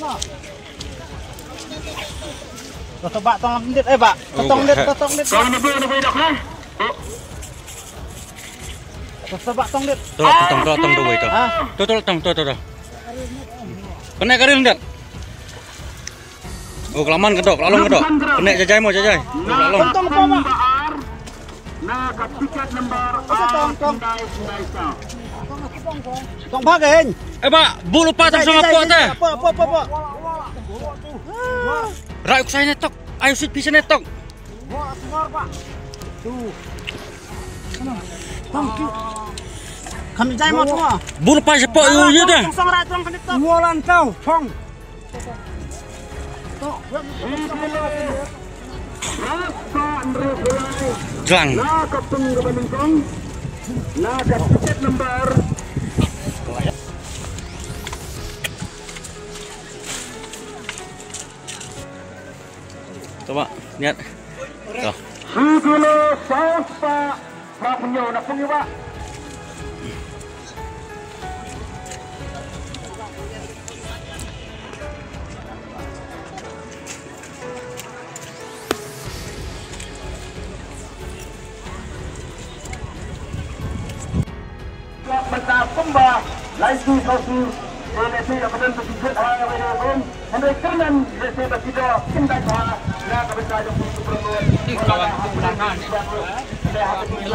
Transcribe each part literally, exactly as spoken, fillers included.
To, to, Bah, tong dit, eh, Bah. To, tong dit, to, tong dit. To, to, Bah, tong dit. To, tong, to, tong, to, wei, to. Ha? To, to, tong, to, to, to. Kane ka ril ndet. Oh, ka la man ka dok, ka la long ka dok. Kane jajai mo, jajai. To, ka la long. Tong, tong, tong, Bah. Na ka tiket number ar, tong, tong. Tong, tong. Tong bha kein. Eh, Bah, bul u pa tang song apo te. Apo, apo, apo, apo. Rai u ksai ne tok. Ai u sit pisa ne tok. Tong, tong. Kam jai mo tong. Bul u pa sha po yu yu te. Tong song rai tong kan tok. Mo lan tau, tong. Jlang. Na ka pung ka ba nyngkong. Na ka tiket number. To, Bah, niat. To. Shi kilo saw spah phra phew hynñiew, na pung ïa Bah. Mynta kumba lai shi saw shi, te lehse ïa ka don ka jingkit ha ïa ka don. Hynrei kyrmen lehse ba ki doh kin dait bha na ka bynta jong ki, ki briew. Hynrei ha ka jingkit, hynrei ha ka jingkit,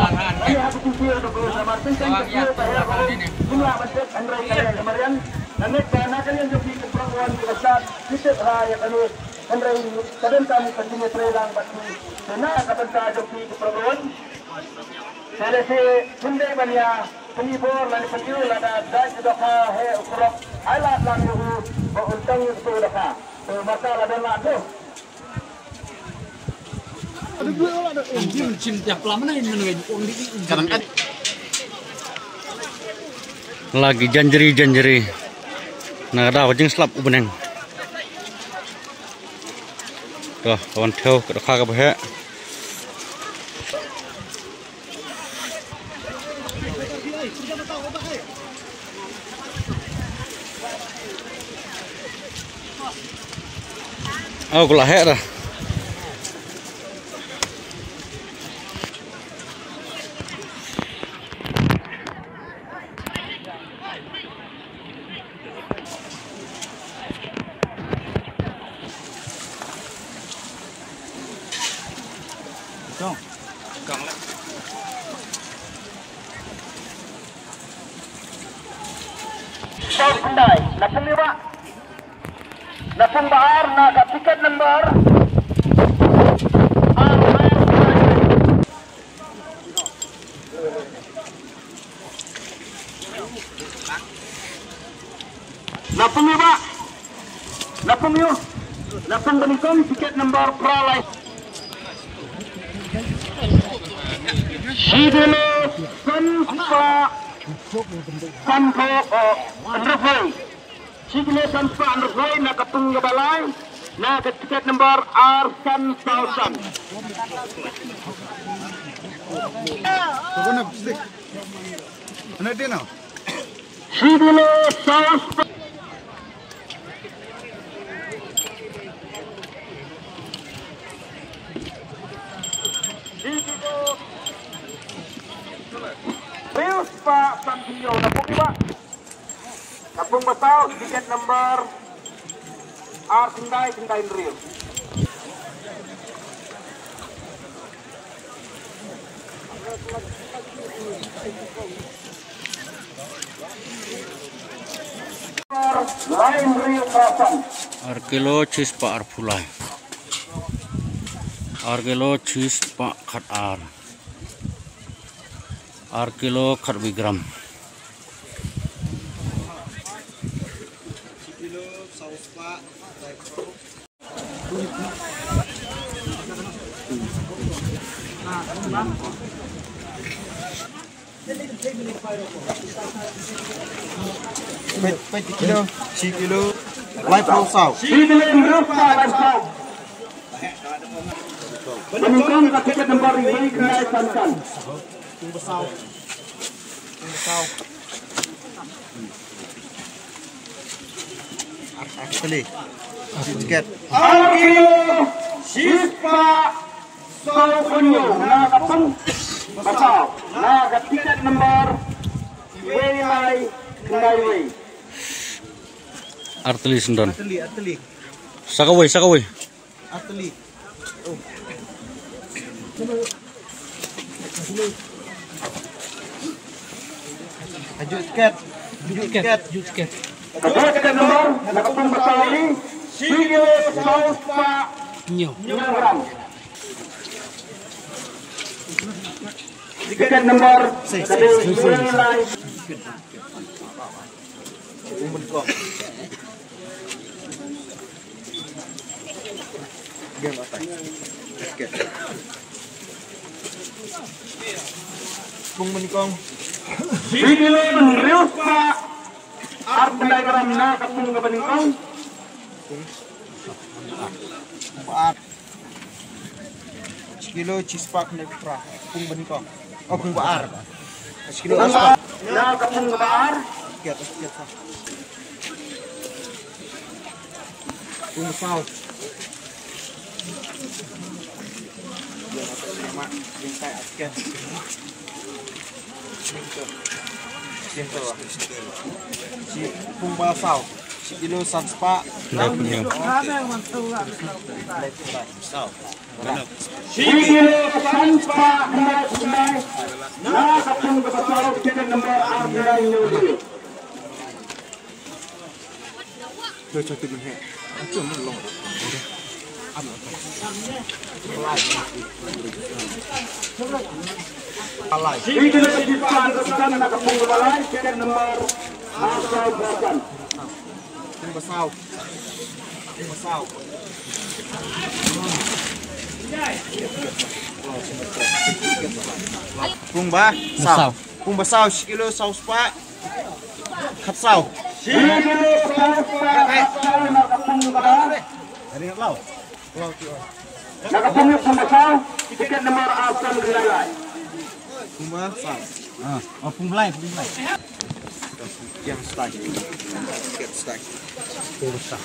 namar teng teng ka jingkit ba her ka um kin lah ban tip, hynrei ka leh ka mariang. Namar ba na ka liang jong ki, ki briew ki ba stad ki tip ha ïa kane. Hynrei ka donkam ka jingïatreilang bad ki. Te na ka bynta jong ki, ki briew. Te lehse kin dei ban ïa pyni bor lane pyni lada dait ka dohkha heh u kurok, ai lad lang ïa u ba un tang ïa u dohkha. Te marka la don lah tu. La ki janjri janjri. Na ka daw ka jingslap u bneng. To, ka wan thew ka dohkha kaba heh. Oh, ka la heh da. Saw khyndai, na pung ïa Bah. Na pung ba ar, na ka tiket number ar, ar, ar. Na pung ïa Bah. Na pung ïa. Na pung ba nyngkong, tiket number phra lai. Shi kilo san spah san phew, oh, hynriew. Shi kilo san spah hynriew wei na ka pung kaba lai, na ka tiket number ar san saw san. Shi kilo saw spah. Shi kilo hynriew spah san hynñiew, na pung ba. Ka pung ba saw, tiket number ar khyndai khyndai hynriew. Lai hynriew phra san. Ar kilo shi spah ar phew lai. Ar kilo shi spah khat ar. Ar kilo khat wei gram. Peit, peit, kilo, shi kilo, lai phew saw. Shi kilo, hynriew saw, lai phew saw. Pynlong ka tiket number hynriew khyndai san san. Pung ba saw. Pung ba saw. Actually, tiket. Ar kilo shispah saw phew hynñiew na ka pung ba saw, na ka tiket number wei lai khyndai wei. Artylli syndon. Artylli, artylli. Sa kawei, sa kawei. Artylli. Ju tiket. Ju tiket. Ju tiket. Ka tiket number na ka pung ba saw ïa shi kilo saw spah hynñiew gram. Tiket number ka dei wei lai. Pung ba nyngkong. Shi kilo hynriew spah ar khyndai gram na ka pung kaba nyngkong. Shi kilo shispah khyndai phra. Pung ba nyngkong. Oh, pung ba ar. Shi kilo ar spah. Na ka pung ba ar. Tiket, tiket sa. Pung ba saw. Pung ba saw. Shi kilo san spah. Khyndai phew hynñiew. Shi kilo san spah khyndai phew hynñiew. Na ka pung ba saw, tiket number ar khyndai hynñiew. Pung ba saw. Pung ba saw. Pung ba saw, shi kilo saw spah khatsaw. Na ka pung ïa pung ba saw, tiket number ar san khyndai lai. Pung ba saw. Ah, oh, pung ba lai, pung ba lai. Yang stai. Tiket stai. Pung ba saw.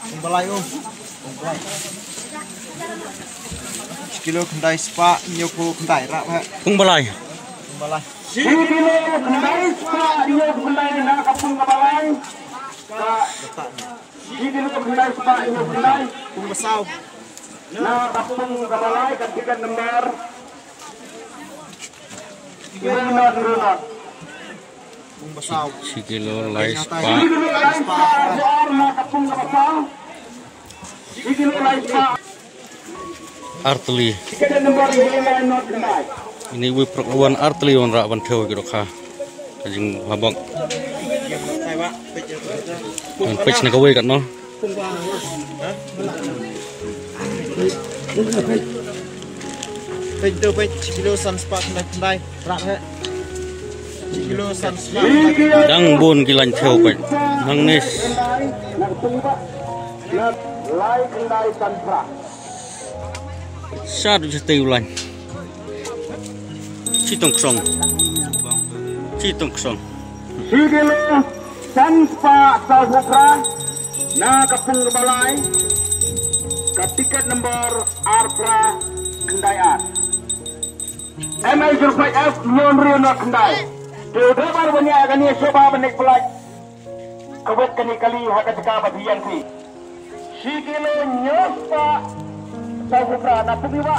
Pung ba lai, oh. Pung ba lai. Shi kilo khyndai spah hynñiew phew khyndai, rap ha. Pung ba lai. Pung ba lai. Shi kilo khyndai spah hynñiew phew khyndai na ka pung kaba lai. Ka Shi kilo khyndai spah hynñiew khyndai. Pung ba saw. Na ka pung kaba lai, ka tiket number. Kilo na khyndai spah. Pung ba saw. Shi kilo lai spah. Shi kilo lai spah ar na ka pung kaba saw. Shi kilo lai spah. Artylli. Ini wei prok wan artylli wan rah ban thew ki dohkha. Ka jinghabok. Wan peit na kawei katno. Peit to peit, shi kilo san spah khyndai khyndai. Rah he. Shi kilo san spah khyndai khyndai. Dang bun ki lain thew peit. Nangne. Lai khyndai san spah. Sat u jatei u lain. Chi tong ksong. Chi tong ksong. Shi kilo san spah saw phew phra na ka pung kaba lai. Ka tiket number ar phra khyndai ar. M A zero five F hynñiew hynriew nod khyndai. Te u driver ban ïaid kane shuwa ban leit pyllait. Ka wet kane kali ha ka jaka ba dei ïa phi. Shi kilo hynñiew spah saw phew phra na pung ïa ba.